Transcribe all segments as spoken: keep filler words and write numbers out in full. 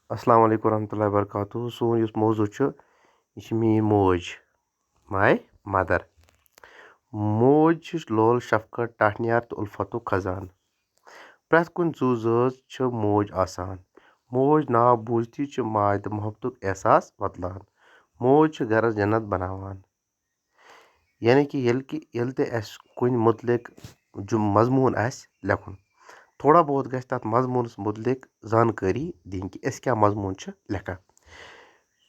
السلام علیکم ورحمۃ اللہ وبرکاتہ۔ سون یُس موضوع چھُ، یہِ چھِ میٛٲنۍ موج، my mother۔ موج چھِ لول، شفقت، ٹاٹھنیار تہٕ الفتُک خزانہٕ۔ پرٛٮ۪تھ کُنہِ زُو زٲژ چھِ موج آسان۔ موج ناو بوٗزتھٕے چھِ ماے تہٕ محبتُک احساس وۄتلان۔ موج چھِ گرس جنت بناوان۔ یعنی کہِ ییٚلہِ کہِ ییٚلہِ تہِ اَسہِ کُنہِ مُتعلِق جُم-، مضموٗن آسہِ لیکھُن، تھوڑا بہت گژھِ تَتھ مضموٗنَس مُتعلِق زانکٲری دِنۍ کہِ أسۍ کیٛاہ مضموٗن چھِ لیکھان۔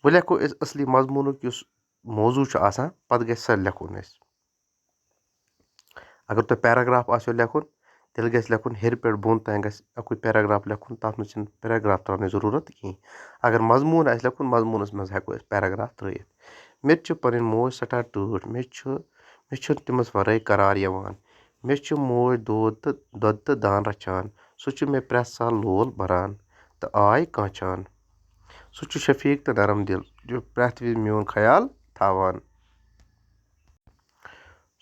وۄنۍ لیکھو أسۍ اَصلی مضموٗنُک یُس موضوٗع چھُ آسان، پَتہٕ گژھِ سۄ لیکھُن اَسہِ۔ اگر تۄہہِ paragraph آسیو لیکھُن، تیٚلہِ گژھِ لیکھُن ہیٚرِ پٮ۪ٹھ بۄن تام گژھِ اَکُے paragraph لیکھُن، تَتھ منٛز چھِنہٕ paragraph ترٛاونٕچ ضروٗرت کِہیٖنۍ۔ اگر مضموٗن آسہِ لیکھُن، مضموٗنَس منٛز ہٮ۪کو أسۍ paragraph ترٛٲیِتھ۔ مےٚ تہِ چھِ پَنٕنۍ موج سٮ۪ٹھاہ ٹٲٹھ، مےٚ چھُ، مےٚ چھُنہٕ تٔمِس وَرٲے قرار یِوان۔ مےٚ چھُ موج دود تہٕ دۄد تہٕ دان رَچھان، سُہ چھُ مےٚ پرٛٮ۪تھ ساتہٕ لول بَران تہٕ آے کانچھان۔ سُہ چھُ شفیٖق تہٕ نرم دِل، یہِ پرٛٮ۪تھ وِزِ میون خیال تھاوان۔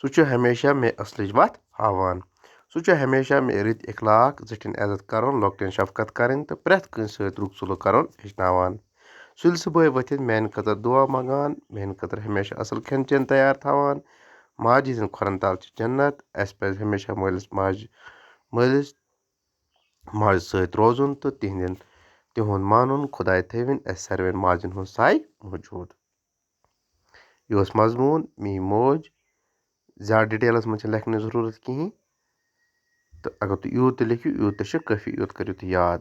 سُہ چھُ ہمیشہ مےٚ اصلٕچ وَتھ ہاوان۔ سُہ چھُ ہمیشہ مےٚ رٕتۍ اخلاق، زِٹھٮ۪ن عزت کرُن، لۄکٹٮ۪ن شفقت کرٕنۍ تہٕ پرٛٮ۪تھ کٲنٛسہِ سۭتۍ رُت سلوٗک کرُن ہیٚچھناوان۔ سُلہِ صُبحٲے ؤتھِتھ میانہِ خٲطرٕ دُعا منٛگان، میانہِ خٲطرٕ ہمیشہ اصل کھٮ۪ن چٮ۪ن تیار تھاوان۔ ماجہِ ہٕنٛدٮ۪ن کھۄرن تل چھِ جنت۔ اَسہِ پزِ ہمیشہ مٲلِس ماجہِ، مٲلِس ماجہِ سۭتۍ روزُن تہٕ تِہنٛدٮ۪ن، تِہُنٛد مانُن۔ خۄداے تھٲوِن اَسہِ ساروٮ۪ن ماجٮ۪ن ہُنٛد سایہِ موٗجوٗد۔ یہِ اوس مضموٗن میٛٲنۍ موج۔ زیادٕ detailس منٛز چھِ لیکھنٕچ ضروٗرت کِہیٖنۍ۔ تہٕ اگر تُہۍ یوٗت تہِ لیکھِو، یوٗت تہِ چھُ کٲفی، یوٗت کٔرِو تُہۍ یاد۔